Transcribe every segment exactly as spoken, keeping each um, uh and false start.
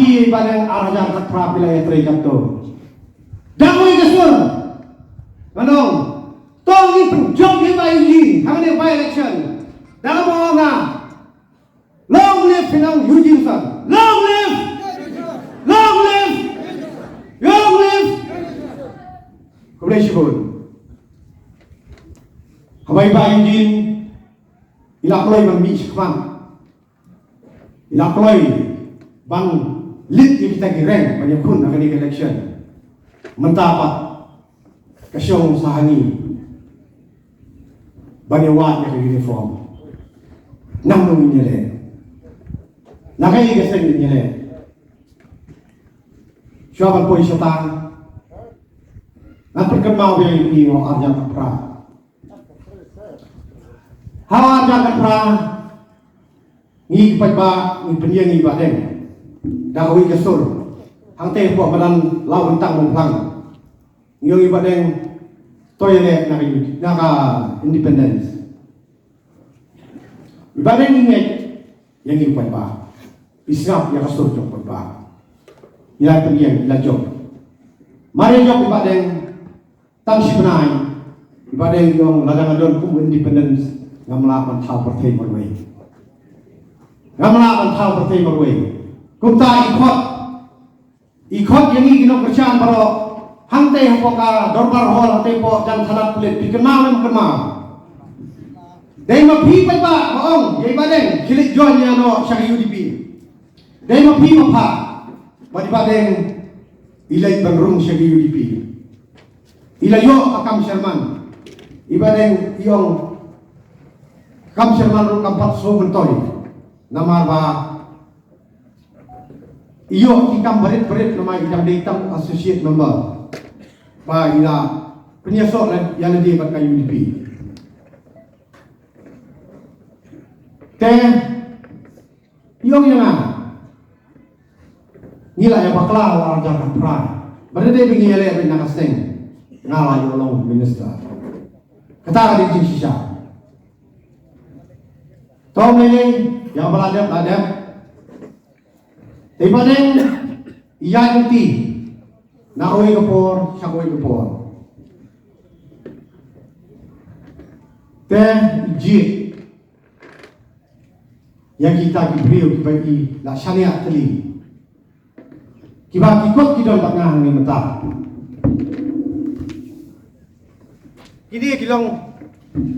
Ïa i Bah Deng, ar hajar khatphra phi la ïatrei katto. Da kawei ka sur, ngan ong, to ngin pynjop ïa i Bah Eugene hangne by election. Da kaba ong nga, long live Bah Eugene Lashon. Long live! Long live! Long live! Khublei shibun. Haba i Bah Eugene i la kloi ban mih shakhmat, i la kloi ban leit ïa kita ki rank ban ïakhun ha kane ka election, mynta pat ka shong sa ha ngi ban ïawad ïa ka uniform. Nangno ngin ïaleh? Na kaei ka seng ngin ïaleh? Shuwa ban poi shata, ngan pynkynmaw ïa phi, ha u ar hajar khatphra, ha u ar hajar khatphra, ngi ki paidbah ngi pynïeng ïa i Bah Deng da kawei ka sur. Hangtei hapoh madan Lawbynta Mawphlang, ngi ong ïa i Bah Deng, to ïaleh na ka, na ka independence. I Bah Deng i ngeit ïa ngi paidbah, i sngap ïa ka sur jong paidbah. I la pynïeng, i la jop. Mar ïa jop i Bah Deng, tang shi bnai, i Bah Deng i ong, lada nga don kum independence, ngam lah ban thaw pyrthei marwei. Ngam lah ban thaw pyrthei marwei. Kumta i khot, i khot ïa ngi ki nongkyrshan baroh, hangtei hapoh ka Dorbar Hall, hangtei hapoh Jan Thanat Pulit, phi kynmaw ne ym kynmaw? Dei ma phi paidbah ba ong ïa i Bah Deng, khie leit join ïa noh sha ka U D P. Dei ma phi ma pha, ba i Bah Deng i leit ban rung sha ka U D P. I la ïoh ka kam chairman. I Bah Deng i ong, kam chairman ruh kam pat sngewthuh myntoi. Namar ba i ïoh ki kam barit barit, namar i dang dei tang associate member. Ba i la pynïasoh ïa lade bad ka U D P. Te i ong ïa nga, ngi la ïa bakla ha u ar hajar khatphra. Ba dei ba ngi ïaleh beit na ka seng, nga la ïoh long minister. Kata ka dei jingshisha. To, mei lei, ïa ba la dep la dep. Te i Bah Deng i ïaid lynti na kawei ka por sha kawei ka por. Te i jied ïa kita ki briew kiba i la shaniah tylli, kiba ki kot ki don bad nga hangne mynta. Kine ki long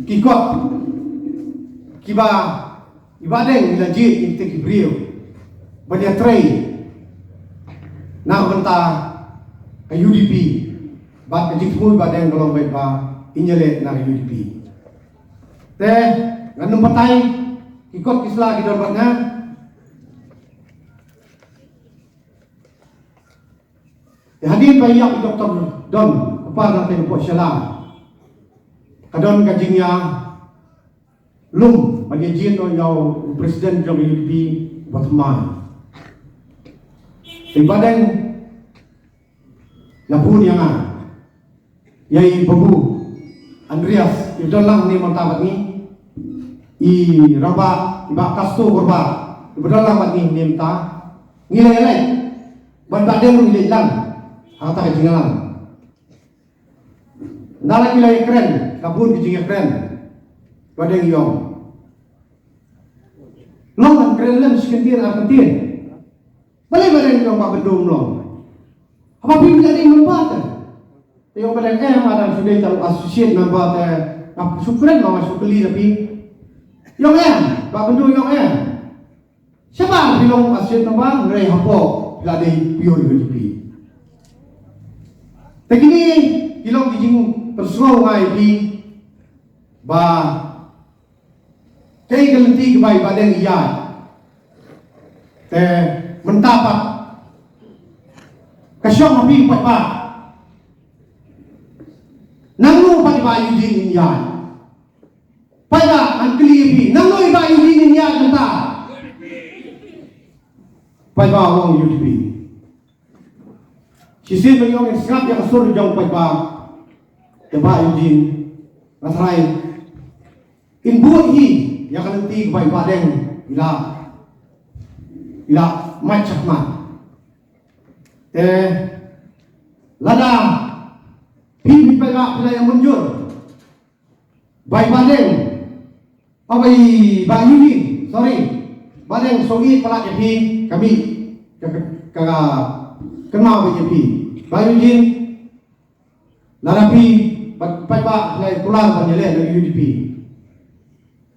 ki kot kiba i Bah Deng i la jied ïa kita ki briew ban ïatrei na ka bynta ka U D P. Bad ka jingthmu i Bah Deng ka long beit ba in ïaleh na ka U D P. Te ngan ym batai, ki kot ki sla ki don bad nga. Te hadien ba i ïap i Doktor Don, u par na te hapoh Shella, ka don ka jingïalum ban ïa jied noh ïa u president jong ka U D P uba thymmai. Te i Bah Deng la bun ïa nga, ïa i Babu Andreas, i ba don lang ne mynta bad ngi, i Rangbah, i Bah Kasto Kurbah, i ba don lang bad ngi ne mynta. Ngi la ïaleh bad i Bah Deng ruh i leit lang ha kata ka jingïalang. Nda la ki la ïakren, ka bun ki jingïakren. Bah Deng i ong, long ngan kren lem shi kyntien ar kyntien. Balei Bah Deng i ong Bah Byndu ym long? Haba phi phi la dei member te. Te i ong Bah Deng, eh, ma dang shu dei tang associate member te, nga shu kren, nga shu kylli na phi. I ong em, Bah Byndu i ong em. Shabar phi long associate member, hynrei hapoh phi la dei pure U D P. Te kine ki long ki jingpynsngew nga ïa phi ba kaei ka lynti kaba i Bah Deng i ïaid. Te mynta pat ka shong ha phi paidbah. Nangno pat i Bah Eugene in ïaid? Paidbah, ngan kylli ïa phi, nangno i Bah Eugene in ïaid mynta? Paidbah ong U D P. Shisien ba ngi ong ngin sngap ïa ka sur jong u paidbah, te Bah Eugene, nga tharai in bud hi ïa ka lynti kaba i Bah Deng i la, i la mad shakhmat. Te lada phi phi paidbah phi la ïa mynjur bai Bahdeng, oh, bai Bah Eugene, sorry, Bahdeng, sngewbha palat ïa phi, ka mih ka ka ka kynmaw bha ïa phi. Bah Eugene, lada phi paidbah phi la kular ban ïaleh na U D P,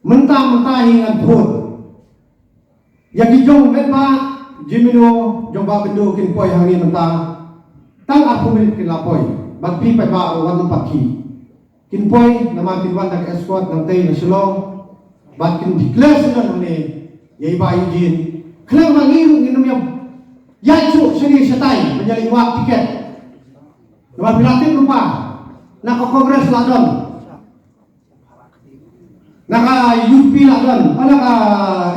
mynta mynta hi ngan phone ïa ki jong met ba jingmino jong Bah Bindo kin poi hangne mynta. Tang arphew minit kin la poi. Bad phi paidbah ruh wat nym pat khih. Kin poi namar kin wan da ka escort nangtei na Shillong. Bad kin declare shisien hangne ïa i Bah Eugene. Khnang ba ngi ruh ngin ym ïa ïaid shuh shane shatai ban ïaleit wad tiket. Namar phi la tip lypa, na ka Congress la don, na ka U D P la don, na ka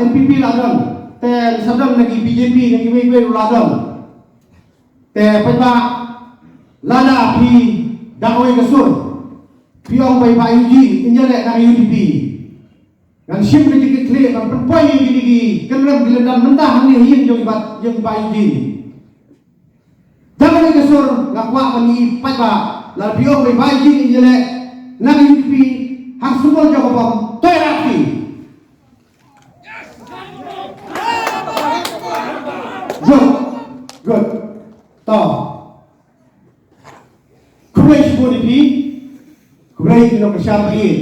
N P P la don, te sa don na ki B J P, na kiwei kiwei ruh la don. Te paidbah, lada phi da kawei ka sur phi ong bai Bah Eugene in ïaleh na ka U D P, ngan shim ka jingkitkhlieh ban pynpoi ïa kine ki kynrem ki lyndan mynta hangne ha ïing jong i Bah, jong i Bah Eugene. Da kane ka sur nga kwah ban ïa i paidbah, lada phi ong bai Bah Eugene in ïaleh na ka U D P ha ka symbol jong ka bom, to ïarap phi. Good. Good. To. Khublei shibun ïa phi. Khublei ki nongkyrshan ba ïeit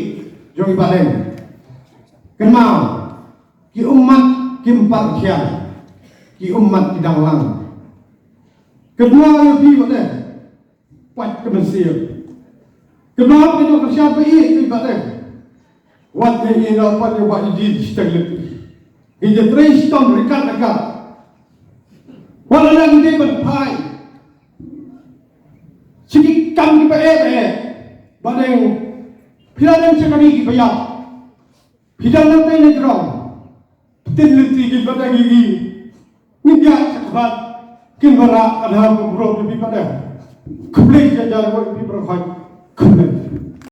jong i Bahdeng. Kynmaw, ki ummat kim pat rkhiang, ki ummat ki dang lang. Kynmaw ïa phi Bahdeng. Pat ka mynsiem. Kynmaw ki nongkyrshan ba ïeit jong i Bahdeng. Wat ïa ïehnoh pat ïa Bah Eugene shiteng lynti. Ngi ïatrei shitom ryngkat ryngkat. Wat lada ngi dei ban phai sha ki kam kiba eh ba eh, Bahdeng, phi la don sha kane kiba ïap. Phi dang nangtei na jrong. Phi tin lynti ki Bahdeng ïa ngi. Ngin ïaid shakhmat kin wanrah ka dhar ka burom ïa phi Bahdeng. Khublei jar jar ïa phi baroh. Khublei.